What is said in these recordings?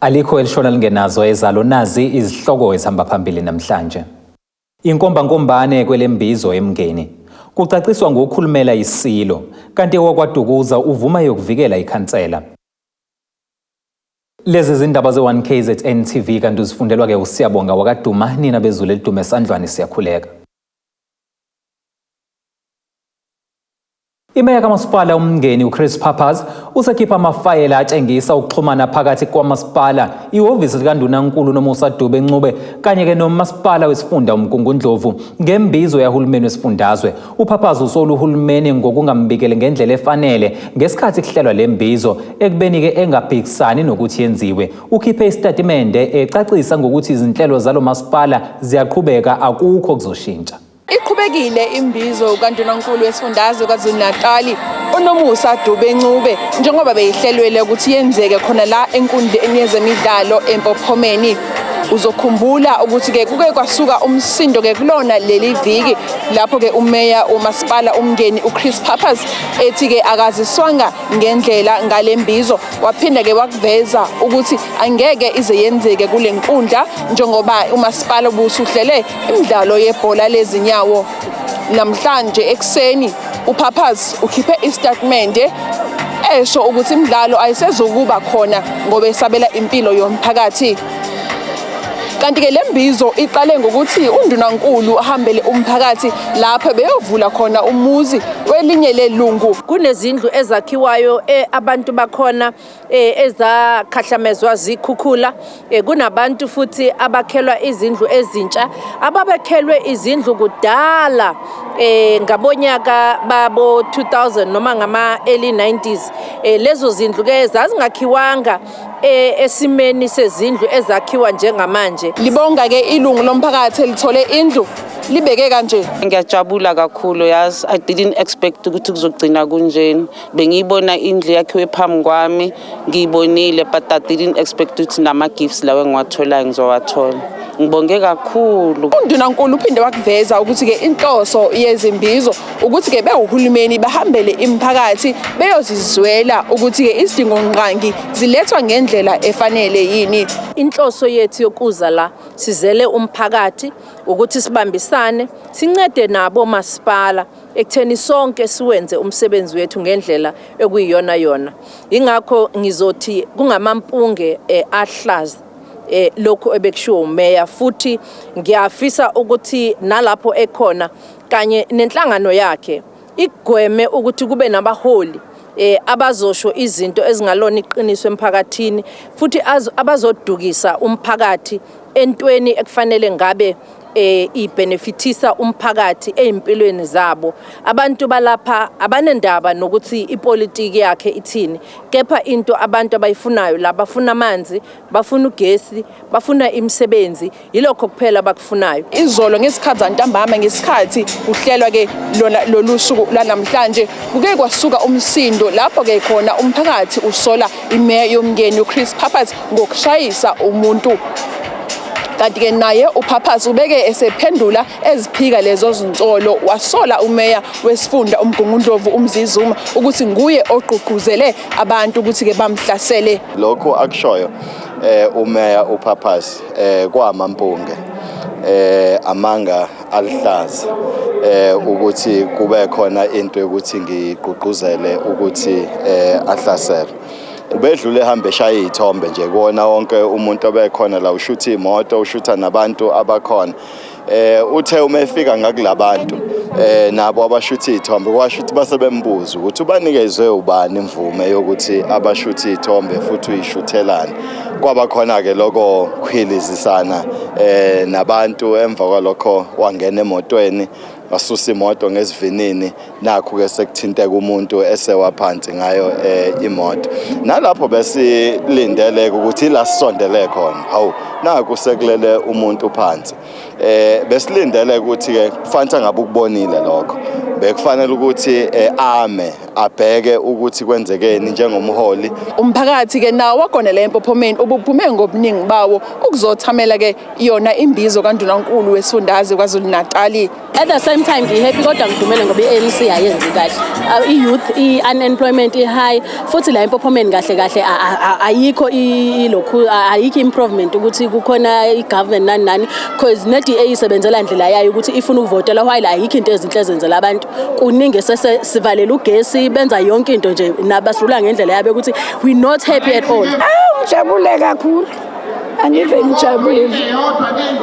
Alikho elishona lingenazo ezalo, nazi izihloko ezihamba phambili namhlanje. Inkombankombane kwelembizo eMngeni. Kucaciswa ngokukhulumela iSilo, kanti owakwaDukuza uvuma yokuvikela ikhansela. Lezi zindaba ze-1KZN TV kanti uzifundelwa-ke uSiyabonga wakaDuma, nina bezulu elidume esandlwane siyakhuleka. Imeya kamasipala uMngeni uChris Pappas usekhipha amafayela atshengisa ukuxhumana phakathi kwamasipala, ihhovisi likaNdunankulu Nomusa Dube Ncube kanye-ke nomasipala wesifunda uMgungundlovu ngembizo yahulumeni wesifundazwe. UPappas usola uhulumeni ngokungambikeli ngendlela efanele ngesikhathi kuhlelwa le mbizo ekubeni-ke engaphikisani nokuthi yenziwe. Ukhiphe isitatimende ecacisa ngokuthi izinhlelo zalo masipala ziyaqhubeka akukho kuzoshintsha. Iqhubekile imbizo kaNdunankulu wesifundazwe KwaZulu-Natali uNomusa Dube Ncube njengoba beyihlelwele ukuthi yenzeke khona la enkundleni yezemidlalo eMpophomeni. Uzokhumbula ukuthi-ke kuke kwasuka umsindo-ke kulona leli viki lapho-ke umeya umasipala uMngeni uChris Pappas ethi-ke akaziswanga ngendlela ngale mbizo waphinda-ke wakuveza ukuthi angeke ize yenzeke kule nkundla njengoba umasipala ubusuhlele imidlalo yebhola lezinyawo. Namhlanje ekuseni uPappas ukhiphe isitatimende esho ukuthi imidlalo ayisezukuba khona ngoba esabela impilo yomphakathi. Kanti-ke le mbizo iqale ngokuthi undunankulu ahambele umphakathi lapho beyovula khona umuzi welinye lelungu. Kunezindlu ezakhiwayo abantu bakhona ezakhahlamezwa zikhukhula. Kunabantu futhi abakhelwa izindlu ezintsha ababekhelwe izindlu kudala ngabonyaka babo 2000 noma ngama early 90s. Lezo zindlu ke zazingakhiwanga esimeni sezindlu ezakhiwa njengamanje. Libonga ke ilungu lomphakathi elithole indlu libeke kanje. Ngiyajabula kakhulu, yazi I didn't expect ukuthi kuzogcina kunjeni. Bengiyibona indlu yakhiwe phambi kwami, ngiyibonile, but I didn't expect ukuthi nama gifts lawa engiwatholayo ngizowathola. Ngibonge kakhulu. UNdunankulu uphinde wakuveza ukuthi ke inhloso yezimbizo ukuthi ke bewuhulumeni bahambele imiphakathi beyozizwela ukuthi ke izidingongqangi zilethwa ngendlela efanele yini. Inhloso yethu yokuza la sizele umphakathi ukuthi sibambisane sincede nabo masipala ekutheni sonke siwenze umsebenzi wethu ngendlela ekuyiyona yona. Ingakho ngizothi kungamampunge ahlaza lokhu ebekushiwo umeya, futhi ngiyafisa ukuthi nalapho ekhona kanye nenhlangano yakhe igweme ukuthi kube nabaholi abazosho izinto ezingalona iqiniso emphakathini, futhi abazodukisa umphakathi entweni ekufanele ngabe ibenefitisa umphakathi ezimpilweni zabo. Abantu balapha abanendaba nokuthi ipolitiki yakhe ithini, kepha into abantu abayifunayo la, bafuna amanzi, bafuna ugesi, bafuna imisebenzi, yilokho kuphela abakufunayo. Izolo ngesikhathi zantambama ngesikhathi kuhlelwa ke lona lolu suku lanamhlanje kuke kwasuka umsindo lapho ke khona umphakathi usola imeya yoMngeni uChris Pappas ngokushayisa umuntu. Kanti ke naye uPappas ubeke esephendula eziphika lezo zinsolo, wasola umeya wesifunda uMgungundlovu uMzi Zuma ukuthi nguye ogqugquzele abantu ukuthi ke bamhlasele. Lokho akushoyo umeya uPappas kwamampunge amanga alihlaza ukuthi kube khona into yokuthi ngigqugquzele ukuthi ahlaselwe. Ubedlule ehamba eshaya iy'thombe nje kuwona wonke umuntu obekhona la, ushutha iy'moto, ushutha nabantu abakhona. Uthe uma efika ngakulabantu nabo abashutha iy'thombe, kwasho ukuthi base bembuza ukuthi ubanikezwe ubani imvume yokuthi abashuthe iy'thombe futhi uyishuthelani. Kwaba khona-ke lokho kuhilizisana nabantu. Emva kwalokho wangena emotweni wasusa imoto ngesivinini, nakhu-ke sekuthinteka umuntu esewa phansi ngayo imoto. Nalapho besilindeleke ukuthi ila sisondele khona, hawu naku sekulele umuntu phansi. Besilindele ukuthi-ke kufanele ngabe ukubonile lokho, bekufanele ukuthi ame abheke ukuthi kwenzekeni njengomholi. Umphakathi ke nawo wagonela eMpophomeni ubuphume ngobuningi bawo ukuzothamela ke yona imbizo kaNdunankulu wesifundazwe KwaZulu-Natali. At the center same time ngi-happy, kodwa ngidumele ngoba i-ANC ayenzi kahle. I-youth, i-unemployment i-high, futhi la empophomeni kahle kahle ayikho ilokhu, ayikho improvement ukuthi kukhona i-government nani nani, because ne-DA isebenzela ndlela yayo ukuthi ifuna ukuvotela, while ayikho into ezinhle ezenzela abantu. Kuningi sese sivalela ugesi, benza yonke into nje, nabasirula ngendlela yabo ukuthi we not happy at all. Ngijabule kakhulu, angive ngijabule.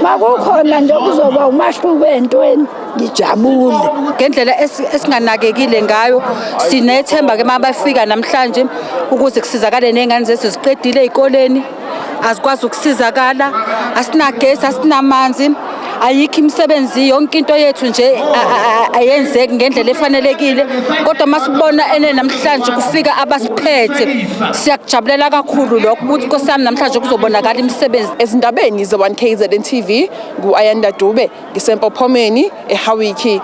Makukhona nje kuzoba umahluko entweni, ngijabule. Ngendlela esinganakekile ngayo, sinethemba ke mabafika namhlanje ukuze kusizakale ney'ngane zethu ziqedile ey'koleni, azikwazi ukusizakala, asinagesi, asinamanzi, ayikho imisebenzi, yonke into yethu nje ayenzeki ngendlela efanelekile. Kodwa masibona ene namhlanje kufika abasiphethe, siyakujabulela kakhulu lokho ukuthi Nkosi yami namhlanje kuzobonakala imisebenzi. Ezindabeni ze-1 KZN TV, ngu-Ayanda Dube, ngisempophomeni eHawiki.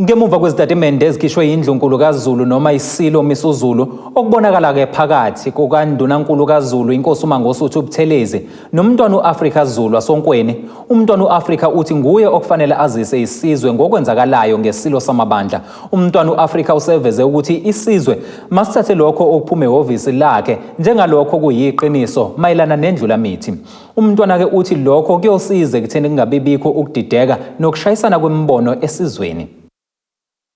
Ngemuva kwezitatimende ezikhishwe yindlunkulu kaZulu noma isilo Misuzulu, okubonakala-ke phakathi kukaNdunankulu kaZulu inkosi uMangosuthu Buthelezi nomntwana u-Afrika Zulu wasonkweni, umntwana u-Afrika uthi nguye okufanele azise isizwe ngokwenzakalayo ngesilo samabandla. Umntwana u-Afrika useveze ukuthi isizwe masithathe lokho okuphume ehhovisi lakhe njengalokho kuyiqiniso mayelana nendlulamithi. Umntwana-ke uthi lokho kuyosiza ekutheni kungabibikho ukudideka nokushayisana kwemibono esizweni.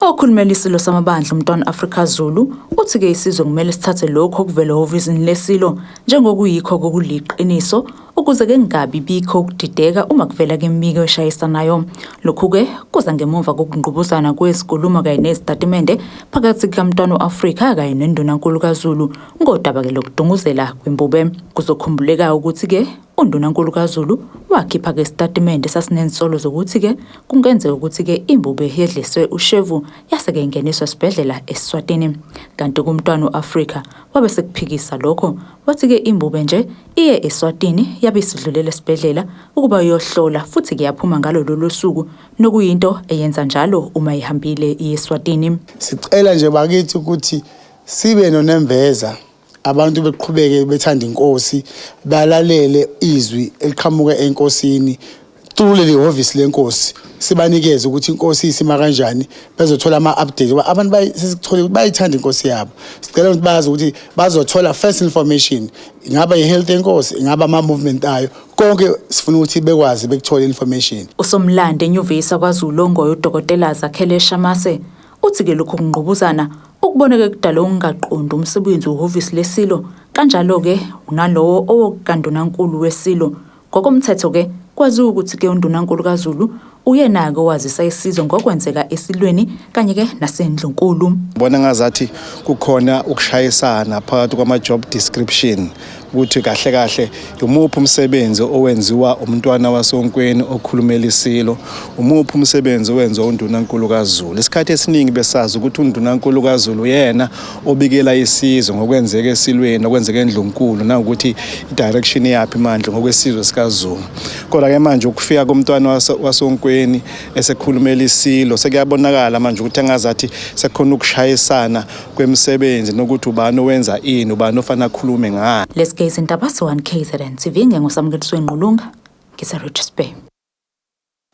Okhulumela isilo samabandla uMntwana Afrika Zulu uthi-ke isizwe kumele sithathe lokhu okuvela ehhovisini lesilo njengokuyikho kokuliqiniso ukuze-ke kungabi bikho ukudideka uma kuvela kemibiko eshayisanayo. Lokhu-ke kuza ngemuva kokungqubuzana kwezinkulumo kanye nezitatimende phakathi kukaMntwana u-Afrika kanye neNdunankulu kaZulu ngodaba-ke lokudunguzela kwembube. Kuzokhumbuleka ukuthi-ke uNdunankulu kaZulu wakhipha-ke isitatimende sasinensolo zokuthi-ke kungenzeka ukuthi-ke imbube yedliswe ushevu yase-ke ingeniswa esibhedlela eSwatini. Kanti kumntwana u-Afrika wabe sekuphikisa lokho, wathi-ke imbube nje iye eSwatini yabe isidlulela esibhedlela ukuba iyohlola futhi-ke yaphuma ngalo lolu suku, nokuyinto eyenza njalo uma ihambile iye eSwatini. Sicela nje bakithi ukuthi sibe nonembeza, abantu beqhubeke bethanda inkosi, balalele izwi eliqhamuka enkosini through leli hhovisi lenkosi, sibanikeze ukuthi inkosi isima kanjani, bezothola ama-update ngoba abantu sesikuthole ukuthi bayithanda inkosi yabo. Sicela ukuthi bazi ukuthi bazothola first information, ingaba i-health yenkosi, ingaba ama-movement ayo, konke sifuna ukuthi bekwazi bekuthole information. Usomlando enyuvesi yakwaZulu ongoye uDokotela Zakhele Shamase uthi-ke lokhu kungqubuzana ukuboneke kudala ukungaqondi umsebenzi wehhovisi lesilo, kanjalo-ke nalowo owokukandunankulu wesilo. Ngokomthetho-ke kwaziwa ukuthi-ke undunankulu kaZulu uyena-ke owazisa isizwe ngokwenzeka esilweni kanye-ke nasendlunkulu. Bona ngazathi kukhona ukushayisana phakathi kwama-job description, ukuthi kahle kahle umuphi umsebenzi owenziwa umntwana wasonkweni okhulumela isilo, umuphi umsebenzi owenziwa undunankulu kaZulu. Isikhathi esiningi besazi ukuthi undunankulu kaZulu yena obikela isizwe ngokwenzeka esilweni, okwenzeka endlunkulu, nangokuthi i-direction yaphi manje ngokwesizwe sikaZulu. Kodwa-ke manje ukufika komntwana wasonkweni esekhulumela isilo, sekuyabonakala manje ukuthi engazathi sekukhona ukushayisana kwemisebenzi nokuthi ubani owenza ini, ubani ofanele akhulume ngani. Lesi izindaba se-1 KZN TV ngengosamukeliswe Ngqulunga, ngise-Richards Bay.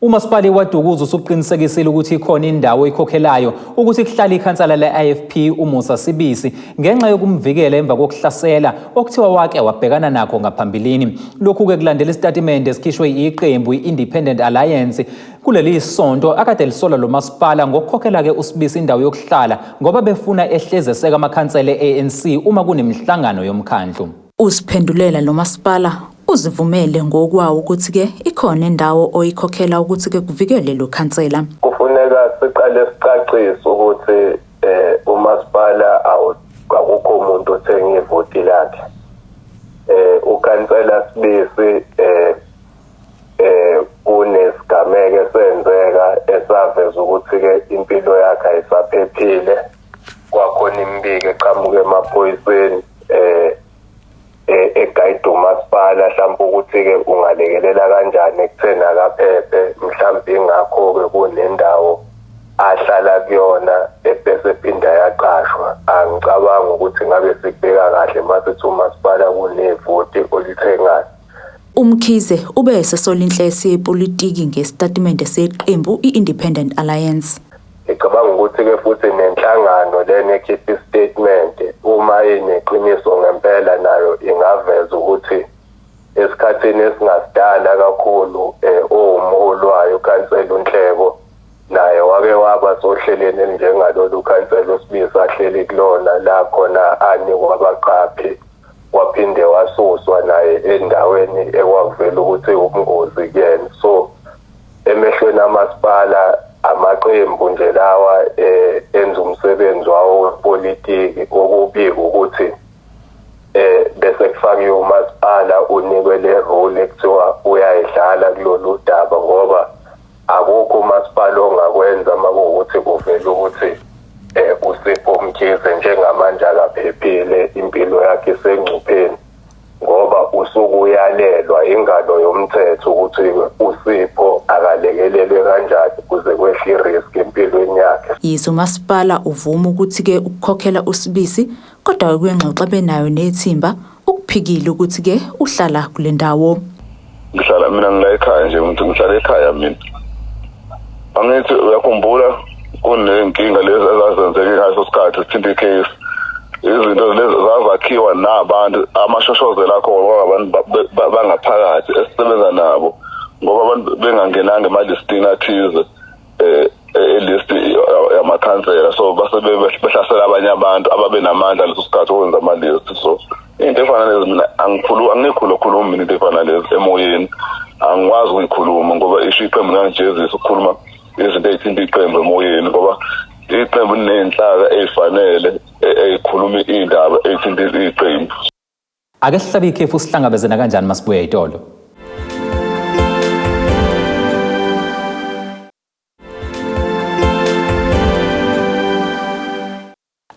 Umasipala iKwaDukuza usuqinisekisile ukuthi ikhona indawo oyikhokhelayo ukuthi kuhlale ikhansela le-IFP uMusa Sibisi ngenxa yokumvikela emva kokuhlasela okuthiwa wake wabhekana nakho ngaphambilini. Lokhu-ke kulandela isitatimende esikhishwe iqembu i-Independent Alliance kuleli sonto akade lisola lo masipala ngokukhokhela-ke uSibisi indawo yokuhlala ngoba befuna ehleze eseka amakhansela e-ANC uma kunemihlangano yomkhandlu. Uziphendulela lo masipala uzivumele ngokwawo ukuthi-ke ikhona indawo oyikhokhela ukuthi-ke kuvikele lo khansela. Kufuneka siqale sicacise ukuthi umasipala akukho umuntu othenga ivoti lakhe. Ukhansela Sibisi kunesigameko esenzeka esaveza ukuthi-ke impilo yakhe ayisaphephile. Kwakhona imibiko eqhamuka emaphoyiseni egayida umasipala mhlawumbe ukuthi-ke ungalekelela kanjani ekutheni akaphephe, mhlawumbe ingakho-ke kunendawo ahlala kuyona ebese phinda yaqashwa. Angicabangi ukuthi ngabe sikubeka kahle masithi umasipala kunevoti olithengayo. UMkhize ube esesola inhlese yepolitiki ngesitatimende seqembu i-Independent Alliance. Ngicabanga ukuthi-ke futhi nenhlangano lena ekhipha istatement uma ineqiniso ngempela nayo ingaveza ukuthi esikhathini esingasidala kakhulu um owumholi wayo ukhansela uNhleko naye wake waba sohlelweni elinjengalolu ukhansela uSibisi ahleli kulona la khona anikwa abaqaphi waphinde wasuswa naye endaweni ekwakuvela ukuthi ubungozi kuyena. So emehlweni amasipala amaqembu nje lawa eh enza umsebenzi wawo wepolitiki okubika ukuthi eh bese kufakiwe umasipala unikwe le role ekuthiwa uyayidlala kulolu daba, ngoba akukho umasipala ongakwenza uma kuwukuthi kuvela ukuthi eh uSipho Mkhize njengamanje akaphephile, impilo yakhe isengcupheni, ngoba usuke uyalelwa ingalo yomthetho ukuthi uSipho akalekelelwe kanjani kuze kwehle i-risk empilweni yakhe. Yize umasipala uvuma ukuthi-ke ukukhokhela uSibisi, kodwa kwingxoxo abenayo nethimba ukuphikile ukuthi-ke uhlala kule ndawo. Ngihlala mina ngila ekhaya nje, ngithi ngihlala ekhaya mina. Angithi uyakhumbula kuney'nkinga lezi ezazenzeke ngaleso sikhathi sithinta i-case. Izinto lezi zazakhiwa nabantu amashoshozela akhona kwabantu bangaphakathi esisebenza nabo, ngoba abantu bengangenanga emalistini athize elist yamakhansela, so base behlasela abanye abantu ababenamandla leso sikhathi okwenza ama-list. So into efana nalezi mina angikhulu angikhulukhulumi mina into efana nalezi emoyeni, angikwazi ukuyikhuluma ngoba isho iqembu lingangijezisa ukukhuluma izinto ey'thinta iqembu emoyeni, ngoba iqembu liney'nhlaka ey'fanele ey'khuluma iy'ndaba ey'thinta iqembu. Ake sihlabe ikhefu sihlangabeze nakanjani masibuya itolo.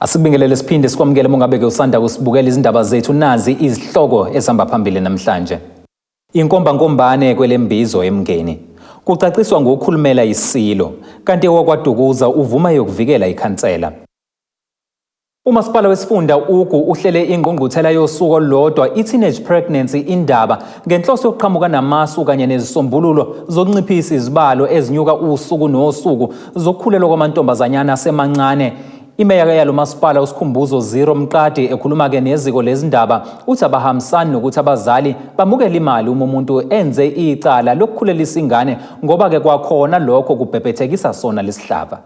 Asikubingelele siphinde sikwamukele uma ngabe-ke usanda kusibukela izindaba zethu, nazi izihloko ezihamba phambili namhlanje. Inkombankombane kwelembizo eMngeni. Kucaciswa ngokukhulumela iSilo, kanti owakwaDukuza uvuma yokuvikela ikhansela. Umasipala wesifunda Ugu uhlele ingqungquthela yosuku olulodwa i-Teenage Pregnancy Indaba ngenhloso yokuqhamuka namasu kanye nezisombululo zokunciphisa izibalo ezinyuka usuku nosuku zokukhulelwa kwamantombazanyana asemancane. Imeya yalo masipala uSikhumbuzo Zero Mqadi ekhuluma-ke neziko lezindaba uthi abahambisani nokuthi abazali bamukele imali uma umuntu enze icala lokukhulelisa ingane, ngoba-ke kwakhona lokho kubhebhethekisa sona lesihlava.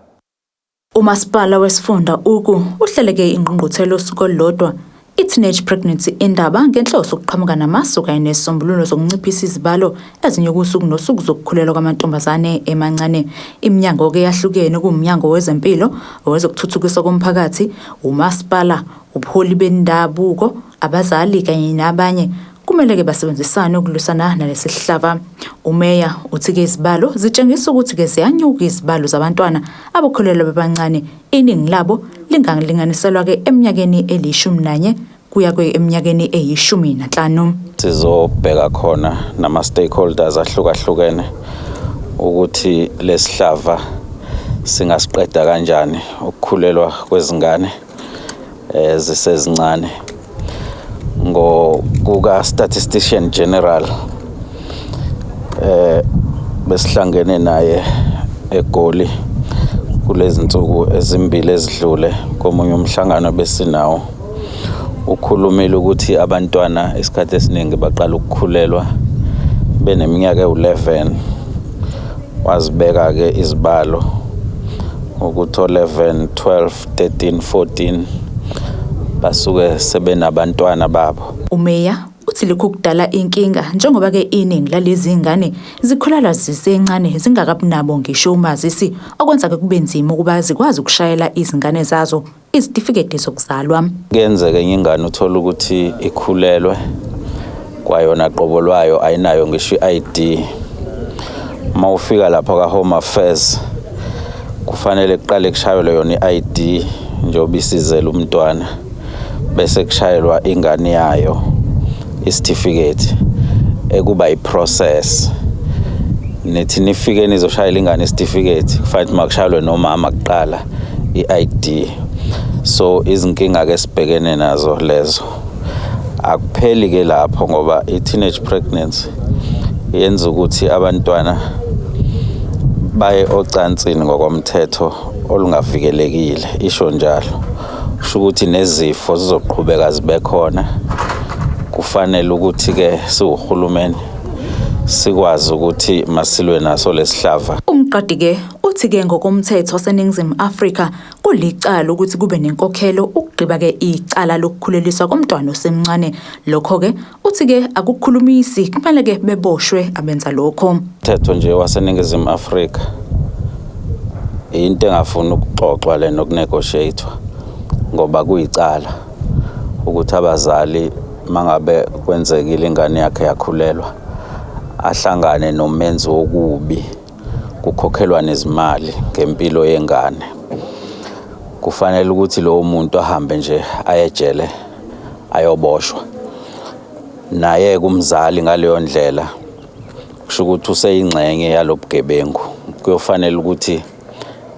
Umasipala wesifunda Ugu uhleleke ingqungquthela yosuku olulodwa i-Teenage Pregnancy Indaba ngenhloso yokuqhamuka namasu kanye nezisombululo zokunciphisa izibalo ezinyuka usuku nosuku zokukhulelwa kwamantombazane emancane. Iminyango-ke yahlukene kuwumnyango wezempilo, owezokuthuthukiswa komphakathi, umasipala, ubuholi bendabuko, abazali kanye nabanye kumele-ke basebenzisane ukulwisana nalesi sihlava. Umeya uthi-ke izibalo zitshengisa ukuthi-ke ziyanyuka izibalo zabantwana abakhulelwa bebancane, iningi labo lingalinganiselwa-ke eminyakeni eli-11 kuya eminyakeni eyi-15. Sizobheka khona nama-stakeholders ahlukahlukene ukuthi lesihlava singasiqeda kanjani ukukhulelwa kwezingane zisezincane. Ngokuka statistician general besihlangene naye eGoli kulezi nsuku ezimbili ezidlule komunye umhlangano besinawo, ukhulumile ukuthi abantwana isikhathi esiningi baqala ukukhulelwa beneminyaka ewu-11. Wazibeka-ke izibalo ukuthi o-11, 12, 13, 14 basuke sebenabantwana babo. Umeya uthi lokhu kudala inkinga njengoba-ke iningi lalezi ngane zikhulelwa zisencane zingakabinabo ngisho umazisi, okwenza-ke kube nzima ukuba zikwazi ukushayela izingane zazo izitifiketi zokuzalwa. Kuyenzeka enye ingane uthole ukuthi ikhulelwe kwayona qobo lwayo ayinayo ngisho i-ID. Uma ufika lapha ka-Home Affairs kufanele kuqale kushayelwe yona i-ID njengoba isizele umntwana, bese kushayelwa ingane yayo isitifiketi, ekuba i-process. Nithi nifike nizoshayela ingane isitifiketi, kufanele ukuthi makushayelwe nomama kuqala i-ID. So izinkinga-ke sibhekene nazo lezo. Akupheli ke lapho ngoba i-teenage pregnancy yenza ukuthi abantwana baye ocansini ngokomthetho olungavikelekile, isho njalo. Kusho ukuthi nezifo zizoqhubeka zibe khona. Kufanele ukuthi-ke siwuhulumeni sikwazi ukuthi masilwe naso lesihlava. Umqadi-ke uthi-ke ngokomthetho waseNingizimu Afrika kulicala ukuthi kube nenkokhelo ukugqiba-ke icala lokukhuleliswa komntwana osemncane. Lokho-ke uthi-ke akukhulumisi, kumele-ke beboshwe abenza lokho. Umthetho nje waseNingizimu Afrika into engafuni ukuxoxwa le nokunegotiate-wa ngoba kuyicala ukuthi abazali mangabe kwenzekile ingane yakhe yakhulelwa ahlangane nomenzi wokubi kukhokhelwa nezimali ngempilo yengane. Kufanele ukuthi lowo muntu ahambe nje ayejele ayoboshwa. Naye kumzali ngaleyo ndlela kusho ukuthi useyingxenye yalobugebengu, kuyofanele ukuthi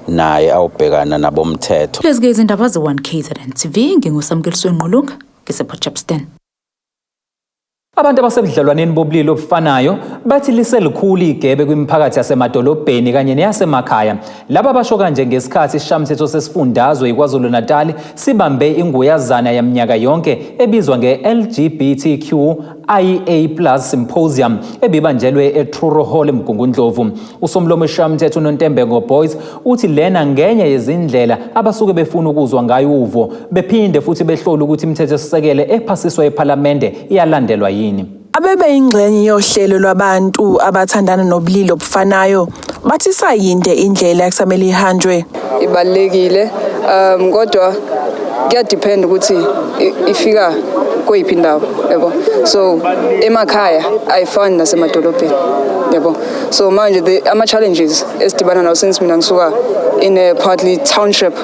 naye awubhekana nabomthetho. Lezi ke izindaba ze-1 KZN TV, nginguSamkeliswe Ngqulunga, ngisePort Shepstone. Abantu abasebudlelwaneni bobulili obufanayo bathi liselikhulu igebe kwimiphakathi yasemadolobheni kanye neyasemakhaya. Laba basho kanje ngesikhathi isishamthetho sesifundazwe iKwaZulu-Natal sibambe inguyazana yaminyaka yonke ebizwa nge-LGBTQ IA Plus Symposium ebibanjelwe eTruro Hall eMgungundlovu. Usomlomo wesishamthetho uNontembeko Boyce uthi lena ngenye yezindlela abasuke befuna ukuzwa ngayo uvo, bephinde futhi behlole ukuthi imithethosisekelo ephasiswa ePhalamende iyalandelwa yini. Abebeyingxenye yohlelo lwabantu abathandana nobulili obufanayo bathi isayinde indlela ekusamele ihanjwe. Ibalulekile kodwa kuyadepend ukuthi ifika kweyiphi indawo, yabo. So emakhaya ayifani nasemadolobheni, yabo. So manje the ama-challenges esidibana nawo, since mina ngisuka in a partly township,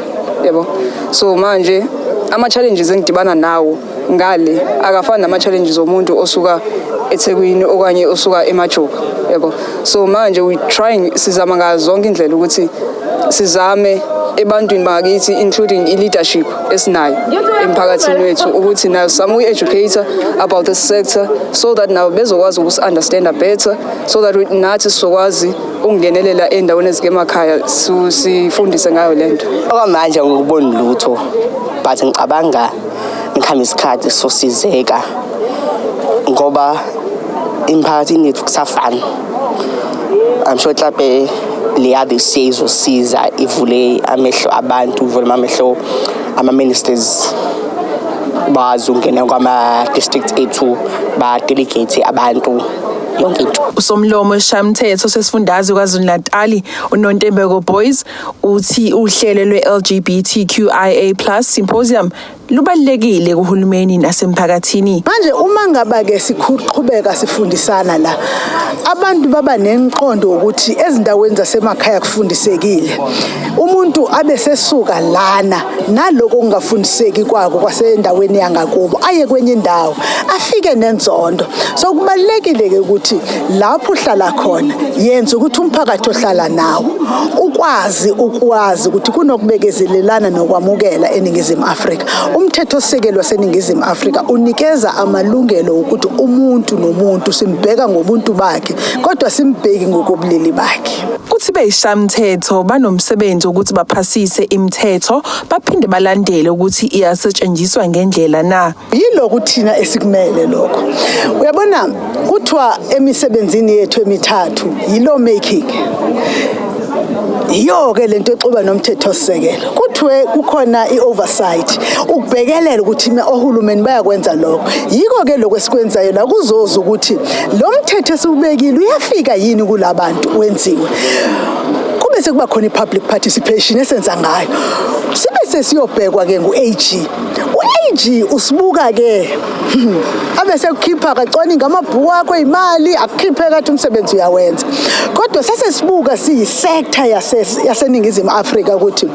yabo, so manje ama-challenges engidibana nawo ngale akafani nama-challenges omuntu osuka eThekwini okanye osuka eMajuba, yabo. So manje we trying, sizama ngazo zonke indlela ukuthi sizame ebantwini bakithi, including i-leadership esinayo emphakathini wethu, ukuthi nayo sizame ukuyi-educate about this sector so that nabo bezokwazi ukusi-understanda better, so that nathi sizokwazi ukungenelela endaweni ezikemakhaya, sifundise ngayo lento. Okwamanje angikuboni lutho, but ngicabanga ngihamba isikhathi sosizeka ngoba emphakathini yethu kusafana. I'm sure mhlawumbe leya this year izosiza ivule amehlo abantu, ivule amehlo ama-ministers bazi ukungena kwama-district ethu, ba-delegate abantu, yonke into. Usomlomo wesishayamthetho sesifundazwe KwaZulu-Natali uNontembeko Boyce uthi uhlelo lwe-LGBTQIA Plus Symposium lubalulekile kuhulumeni nasemphakathini. Manje uma ngaba ke siqhubeka sifundisana la, abantu baba nenqondo ukuthi ezindaweni zasemakhaya kufundisekile. Umuntu abe sesuka lana naloko kungafundiseki kwako kwasendaweni yangakubo aye kwenye indawo afike nenzondo. So kubalulekile ke ukuthi lapho uhlala khona yenza ukuthi umphakathi ohlala nawo ukwazi ukwazi ukuthi kunokubekezelelana nokwamukela eNingizimu Afrika. Umthethosisekelo waseNingizimu Afrika unikeza amalungelo ukuthi umuntu nomuntu simbheka ngobuntu bakhe, kodwa simbheki ngokobulili bakhe. Uthi beyishamthetho banomsebenzi wokuthi baphasise imithetho baphinde balandele ukuthi iyasetshenziswa ngendlela na. Yilokhu thina esikumele lokho. Uyabona kuthiwa emisebenzini yethu emithathu yi-law making. Iyo-ke lento exuba nomthethosisekelo. Kuthiwe kukhona i-oversight, ukubhekelela ukuthi ohulumeni bayakwenza lokho. Yiko-ke lokho esikwenzayo la kuzoza ukuthi lo mthetho esiwubekile uyafika yini kulabantu wenziwe. Kube sekuba khona i-public participation esenza ngayo. Sibe sesiyobhekwa-ke ngu-AG. U-AG usibuka-ke abe sekukhipha kacwaninga amabhuku akho imali akukhiphe kathi umsebenzi uyawenza, kodwa sasesibuka siyi-sector yaseNingizimu Afrika ukuthi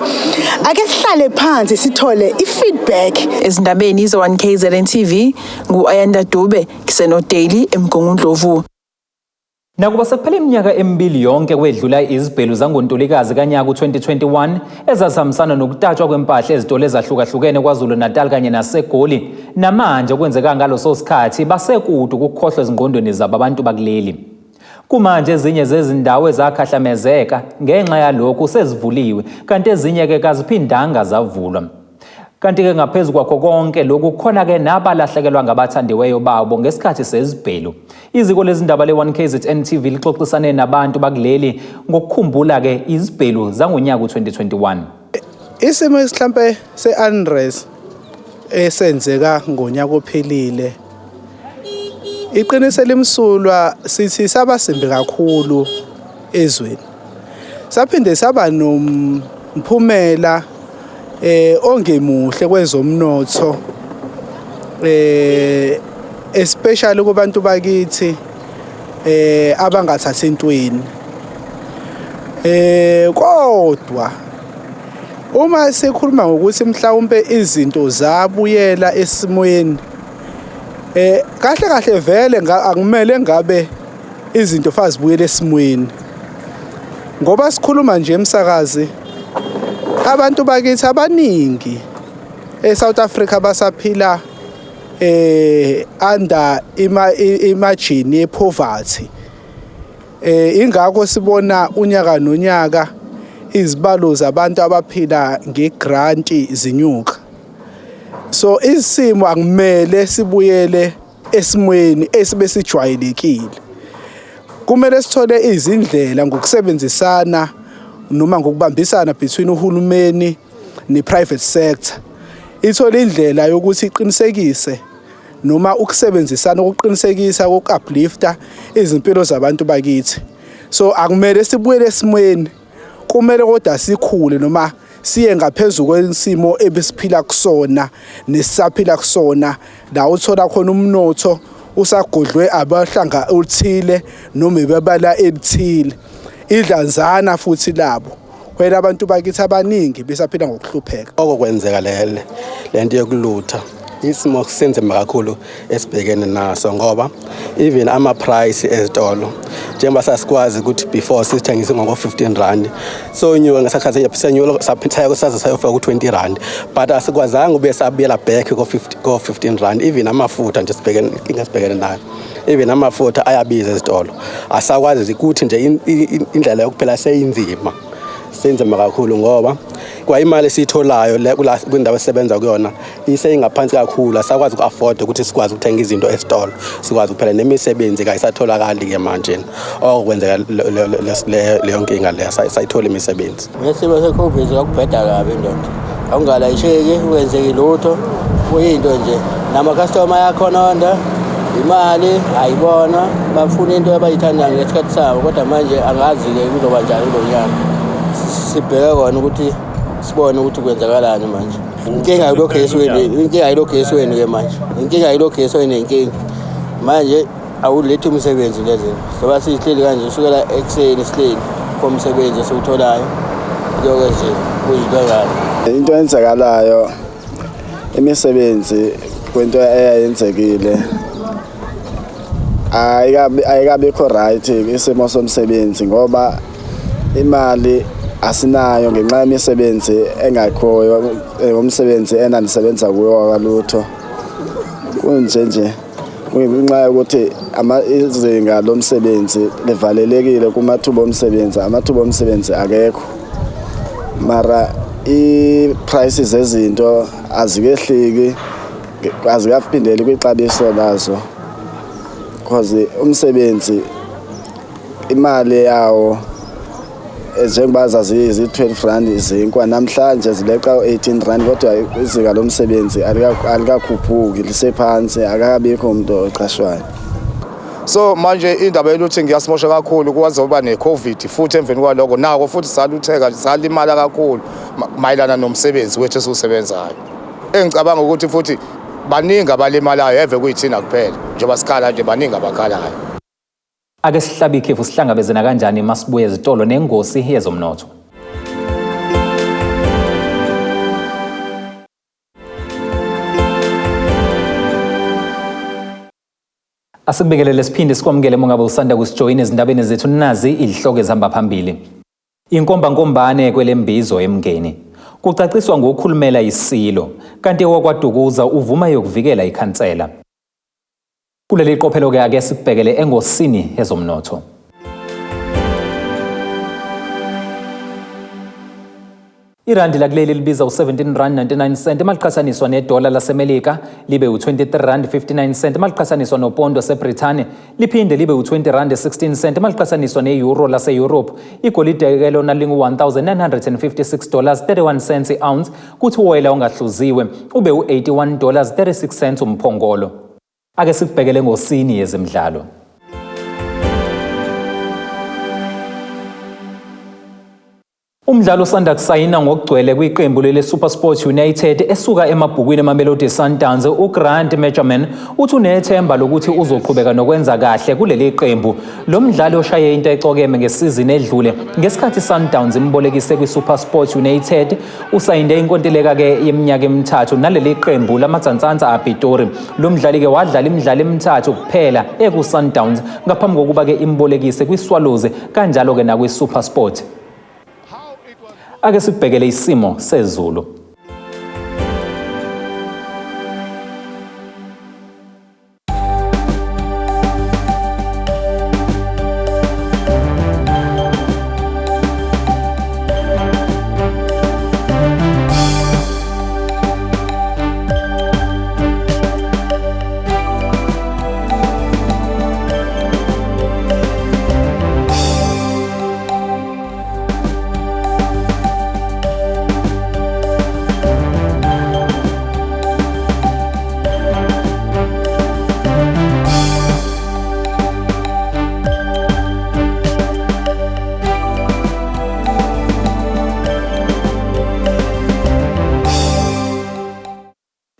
ake sihlale phansi sithole i-feedback. Ezindabeni ze-1 KZN TV ngu-Ayanda Dube, ngisenoDaily eMgungundlovu. Nakuba sekuphele iminyaka emibili yonke kwedlula izibhelu zangoNtulikazi kanyaka u-2021 ezazihambisana nokutatshwa kwempahla ezitolo ezahlukahlukene KwaZulu-Natal kanye naseGoli, namanje okwenzeka ngaloso sikhathi basekude ukukhohlwa ezingqondweni zabo abantu bakuleli. Kumanje ezinye zezindawo ezakhahlamezeka ngenxa yalokhu sezivuliwe kanti ezinye-ke kaziphindanga zavulwa. Kanti-ke ngaphezu kwakho konke lokhu kukhona-ke nabalahlekelwa ngabathandiweyo babo ngesikhathi sezibhelu. Iziko lezindaba le-1KZN TV lixoxisane nabantu bakuleli ngokukhumbula-ke izibhelu zangonyaka u-2021. Isimo mhlampe se-unrest esenzeka ngonyaka ophelile iqiniso elimsulwa sithi saba simbi kakhulu ezweni. Saphinde saba nomphumela ongemuhle kwezomnotho, especially kubantu bakithi abangathathi entweni. Kodwa uma sikhuluma ngokuthi mhlawumbe izinto zabuyela esimweni, kahle kahle vele akumele ngabe izinto fazibuyele esimweni, ngoba sikhuluma nje emsakazi abantu bakithi abaningi eSouth Africa basaphila under imargin yepoverty. Ingakho sibona unyaka nonyaka izibalo zabantu abaphila ngegrant zinyuka. So isimo akumele sibuyele esimweni esibe sijwayelekile. Kumele sithole izindlela ngokusebenzisana noma ngokubambisana between uhulumeni ne-private sector. Ithole indlela yokuthi iqinisekise noma ukusebenzisana ukuqinisekisa uku-uplifta izimpilo zabantu bakithi. So akumele sibuyele esimweni, kumele kodwa sikhule noma siye ngaphezulu kwesimo ebesiphila kusona nesisaphila kusona, la uthola khona umnotho usagodlwe abahlanga oluthile noma ibabala elithile, idlanzana futhi labo wena abantu bakithi abaningi besaphila ngokuhlupheka. Oko kwenzeka lento yokulutha, isimo senzima kakhulu esibhekene naso, ngoba even ama-price ezitolo, njengoba sasikwazi ukuthi before sithengise ngoko-15 rand, so nyuka ngesikhathi senyuka saze sayofika ku-20 rand, but asikwazanga ube sabuyela back ko-15 rand. Even amafutha nje sibhekene inkinga sibhekene nayo, even amafutha ayabiza ezitolo, asakwazi ukuthi nje indlela yokuphila seyinzima, senzima kakhulu, ngoba kwa imali esiyitholayo le kwindawo esisebenza kuyona iseyingaphansi kakhulu, asakwazi uku-afford ukuthi sikwazi ukuthenga izinto esitolo, sikwazi kuphela nemisebenzi kayisatholakali-ke manje. Okwenzeka leyo nkinga leyo, sayithola imisebenzi. Ngesimo se-COVID kwakubheda kabi indoda, awungalayisheki, ungenzeki lutho, kuyinto nje namakhastoma ayakhononda, imali ayibona, bafuna into abayithandayo ngesikhathi sabo. Kodwa manje angazi-ke kuzoba njani kulo nyaka, sibheke kona ukuthi sibone ukuthi kwenzakalani manje. Inkinga yilogesi wenu, inkinga yilogesi wenu-ke manje, inkinga yilogesi oyinenkinga manje, awulethi umsebenzi lezi ngoba sihleli kanje kusukela ekuseni, sihleli komsebenzi esiwutholayo, lokho nje kuyinto kabi. Into eyenzakalayo, imisebenzi kwento eyayenzekile ayikabikho right isimo somsebenzi, ngoba imali asinayo ngenxa yemisebenzi engakhoyo. Umsebenzi enandisebenza kuyo wakalutho kunje nje kungenxa yokuthi izinga lomsebenzi livalelekile kumathuba omsebenzi, amathuba omsebenzi akekho, mara i-prices zezinto azikehliki, azikaphindeli kwixabiso lazo, because umsebenzi imali yawo njengoba zaziyi-12 rand izinkwa, namhlanje zileqa u-18 rand, kodwa izinga lomsebenzi alikakhuphuki, lisephansi, akakabikho umuntu oqashwayo. So manje indaba ye-looting iyasimosha kakhulu, kwazoba ne-COVID futhi emveni kwaloko nako futhi salutheka, salimala kakhulu mayelana nomsebenzi wethu esiwusebenzayo. Engicabanga ukuthi futhi baningi abalimalayo, eve kuyithina kuphela njengoba sikhala nje, baningi abakhalayo. Ake sihlabe ikhefu, sihlangabeze nakanjani masibuye ezitolo nengosi yezomnotho. Asikubikelele siphinde sikwamukele uma ngabe usanda kusijoyina ezindabeni zethu nazi izihloko ezihamba phambili. Inkombankombane kwelembizo emngeni. Kucaciswa ngokukhulumela isilo, kanti owakwaDukuza uvuma yokuvikela ikhansela. Kuleli qophelo-ke ake sikubhekele engosini yezomnotho. Irandi lakuleli libiza u-17 rand 99 cent maliqhathaniswa nedola laseMelika, libe u-23 rand 59 cent maliqhathaniswa nopondo waseBrithani, liphinde libe u-20 rand 16 cent maliqhathaniswa ne-euro lase-Europe. Igolide-ke lona lingu-1956 dollars 31 cents i-ounce, kuthi uwoyela ongahluziwe ube u-81 dollars 36 cents umphongolo. Ake sikubhekele ngosini yezemidlalo. Umdlali osanda kusayina ngokugcwele kwiqembu leli SuperSport United esuka emabhukwini eMamelodi Sundowns uGrant Mejerman uthi unethemba lokuthi uzoqhubeka nokwenza kahle kuleli qembu. Lo mdlali oshaye into ecokeme ngesizini edlule ngesikhathi Sundowns imbolekise kwiSuperSport United usayinde inkontileka-ke yeminyaka emithathu naleli qembu lamatsantsantsa aPitori. Lo mdlali-ke wadlala imidlalo emithathu kuphela eku-Sundowns ngaphambi kokuba-ke imbolekise kwiSwallows kanjalo-ke nakwiSuperSport. Ake sibhekele isimo sezulu.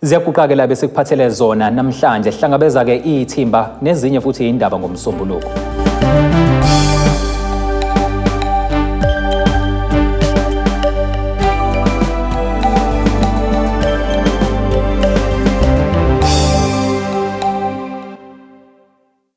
Ziyaguqa-ke la besikuphathele zona namhlanje. Hlangabeza-ke ithimba nezinye futhi indaba ngoMsombuluko.